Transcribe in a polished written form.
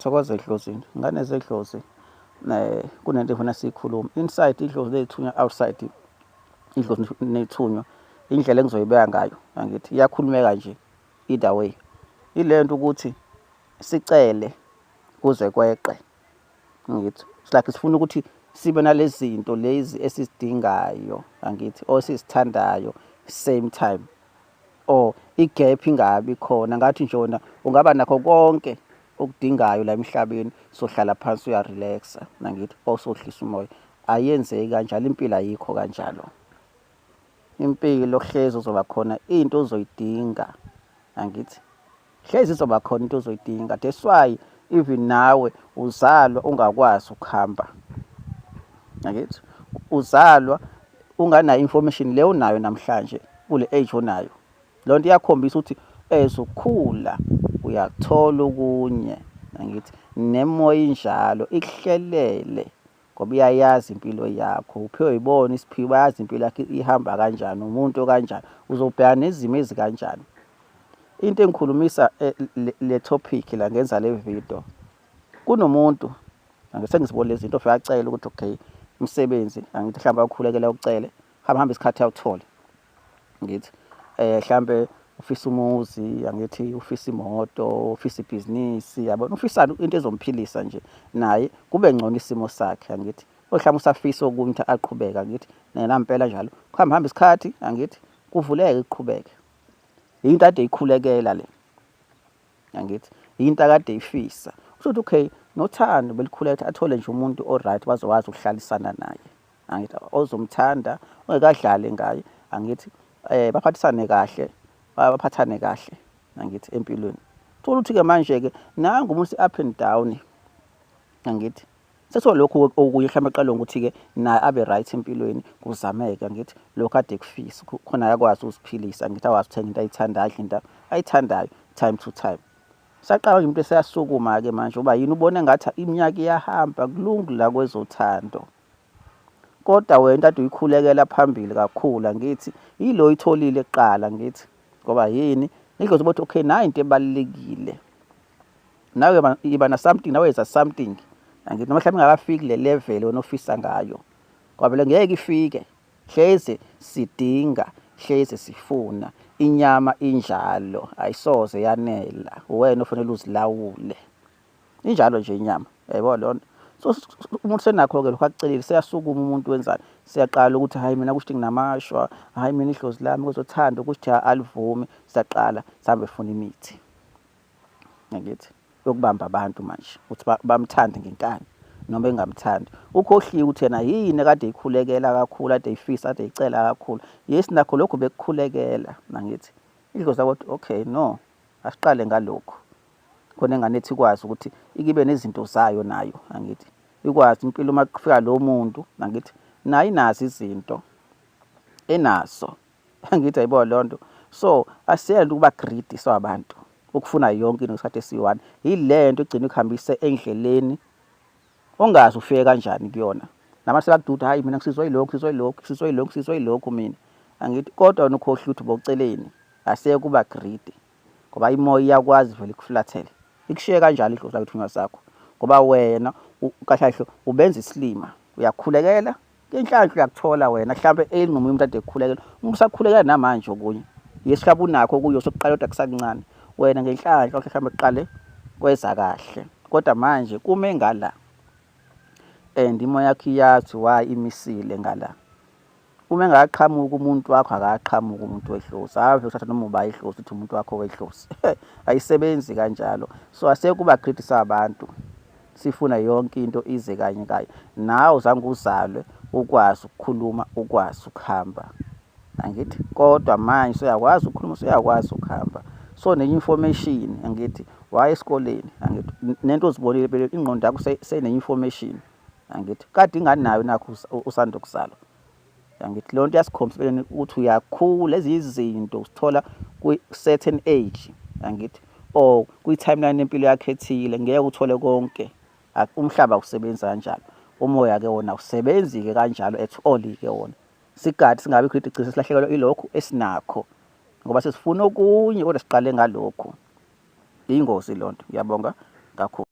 Thokoza edlozini, ngane zedlozi, kunento efuna siyikhulume. Inside idlozi ley'thunywa, outside idlozi ney'thunywa, indlela engizoyibeka ngayo angithi iyakhulumeka nje either way. Ile nto ukuthi sicele kuze kweqe, angithi it's like sifuna ukuthi sibe nalezi zinto lezi esizidingayo, angithi, or esizithandayo same time, or i-gap ingabi khona. Ngathi nje wena ungaba nakho konke okudingayo la emhlabeni, sohlala phansi uya-relax-a, angithi, or sohlisa umoya. Ayenzeki kanjalo impilo, ayikho kanjalo impilo. Hlezi uzoba khona into ozoyidinga, angithi, hlezi izoba khona into ozoyidinga. That's why even nawe uzalwa ungakwazi ukuhamba, angithi, uzalwa unganayo information le onayo namhlanje kule age onayo. Loo nto iyakhombisa ukuthi as ukhula uyakuthola okunye, angithi, nemoya injalo ikuhlelele ngoba iyayazi impilo yakho, uphiwe uyibona isiphiwo, bayazi impilo yakho ihamba kanjani, umuntu okanjani, uzobhekana nezimo ezikanjani. Into engikhulumisa le topic la, ngenza le video, kunomuntu sengizibona lezi zinto, ofika acela ukuthi okay, umsebenzi, angithi, mhlawumbe awukhulekela, ucele, hamba hamba isikhathi awuthole, ngithi mhlambe ufisa umuzi, angithi, ufisa imoto, ufisa ibhizinisi, yabona, ufisa into ezomphilisa nje naye kube ngcono isimo sakhe, angithi, mhlawumbe usafisa okunye ukuthi aqhubeke, angithi, nampela njalo kuhamba hamba isikhathi, angithi, kuvuleke kuqhubeke. Into ade ikhulekela le, angithi, into akade ifisa. Kusho ukuthi okay, nothando belikhuleka athole nje umuntu o-right bazokwazi ukuhlalisana naye, angithi, ozomthanda, ongekadlali ngaye, angithi, baphathisane kahle, baphathane kahle, angithi, empilweni. Thola ukuthi-ke manje-ke nangu umuntu up and down, angithi, sekuthiwa lokhu okunye mhlawumbe aqale ngokuthi-ke naye abe right empilweni, kuzameke, angithi, lokhu ade kufisa khona, ayakwazi ukuziphilisa, angithi, akwazi ukuthenga into ayithandayo, adle into ayithandayo time to time. Saqala nje umuntu eseyasukuma-ke manje, uba yini, ubone ngathi iminyaka iyahamba, kulungi la kwezothando, kodwa wena into ade uyikhulekela phambili kakhulu, angithi, yilo oyitholile kuqala, angithi, ngoba yini, idlozi bothi okay, nayi into ebalulekile, nawe iba na something, nawe yenza something, angithi, noma mhlawumbe ingakafiki le level wena ofisa ngayo, ngoba phela ngeke ifike. Hlezi sidinga, hlezi sifuna, inyama injalo, ayisoze yanela, uwena ofanele uzilawule, injalo nje inyama, yayibona leyo nto. So umuntu senakho-ke lokhu akucelile, seyasukuma umuntu, wenzani, siyaqala ukuthi hhayi, mina kusho ukuthi nginamashwa, hhayi, mina idlozi lami kwezothando kusho ukuthi alivumi. Siyaqala sihambe funa imithi, angithi, yokubamba abantu manje ukuthi bamthande ngenkani noma engamthandi. Ukhohliwe ukuthi yena yini ekade eyikhulekela kakhulu, ade eyifisa, ade eyicela kakhulu. Yes, nakho lokhu bekukhulekela, angithi, idlozi labo, okay, no, asiqale ngalokhu khona engane ethi ikwazi ukuthi ikibe nezinto zayo nayo, angithi, ikwazi impilo uma kufika lo muntu, angithi, nayo inazo izinto enazo, angithi, ayibona leyo nto. So asiyena ukuba greedy sabantu, ukufuna yonke into ngesikhathi esiyi-one. Yile nto igcina ikuhambise endleleni ongazi ufike kanjani kuyona. Nabantu sebakududa, hhayi, mina ngisizwe yilokhu, ngisizwe yilokhu, ngisizwe yilokhu, ngisizwe yilokhu mina, angithi, kodwa wena ukhohlwe ukuthi bokuceleni. Asiyeke kuba greedy ngoba imoya iyakwazi vele ikuflathele, ikushiye kanjalo idlozi lakho, ithunywa sakho, ngoba wena kahle kahle ubenza isilima. Uyakhulekela inhlanhla, uyakuthola wena mhlampe enquma umuntu ade ekukhulekela, umuntu usakhulekela namanje okunye. Yes, mhlawumbe unakho okuyo sokuqala, kodwa kusakuncane. Wena ngenhlanhla mhlawumbe kuqale kweza kahle, kodwa manje kume ngala and imoya yakho iyazi why imisile ngala. Uma engakaqhamuki umuntu wakho, akaqhamuki umuntu wedlozi. Ave uthatha noma uba idlozi, uthi umuntu wakho wedlozi, ayisebenzi kanjalo. So aseke kuba greedy sabantu, sifuna yonke into ize kanye kanye. Nawe uzange uzalwe ukwazi ukukhuluma, ukwazi ukuhamba, angithi, kodwa manje usuyakwazi ukukhuluma, usuyakwazi ukuhamba, so ne-information, angithi, waya esikoleni, angithi, nento ozibonile phela, ingqondo yakho seyine-information, angithi, kade inganayo nakho usanda ukuzalwa, angithi. Leyo nto iyasikhombisa empeleni ukuthi uyakhula, ezinye izinto usithola kwi-certain age, angithi, or kwi-timeline yempilo yakho ethile. Ngeke uthole konke, umhlaba awusebenzi kanjalo. Umoya-ke wona awusebenzi-ke kanjalo at all-ke wona. Sigade singabi greedy, gcine silahlekelwa ilokhu esinakho ngoba sesifuna okunye, kodwa siqale ngalokhu. Iyingozi leyo nto. Ngiyabonga kakhulu.